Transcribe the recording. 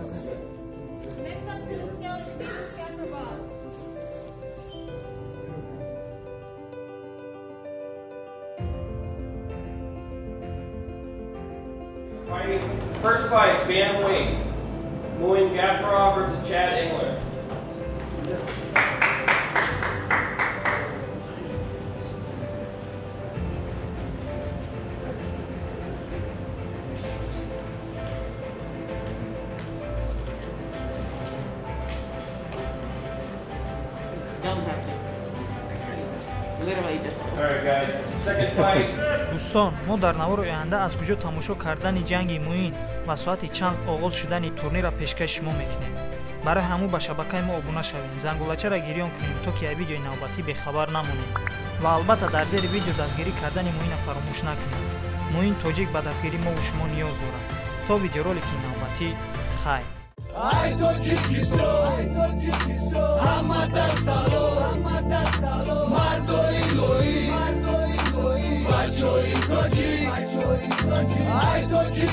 Мегузарад. Next up to the scale is Felix Gafarov. Fighting first fight, bantamweight. Muin Gafarov versus Chad Engler. Don't have to. Literally just. All right, guys. Second fight. Дӯстон, мо дар навори оянда аз куҷо тамошо кардани ҷанги Муин ва соати чанд оғоз шудани турнирро пешкаши шумо мекунем. Барои ҳамун ба шабакаи мо обуна шавед, зангулачаро гирён кунед, то ки аз видеои навбатӣ бехабар намонед. Ва албатта, дар зери видео дастгирӣ кардани Муинро фаромӯш накунед. Муин тоҷик ба дастгирии мову шумо ниёз дорад. То видеоролики навбатӣ, хайр. Ай Тоҷикистон, ҳамада салом, мардои лоӣ, бачои тоҷик, ай тоҷик.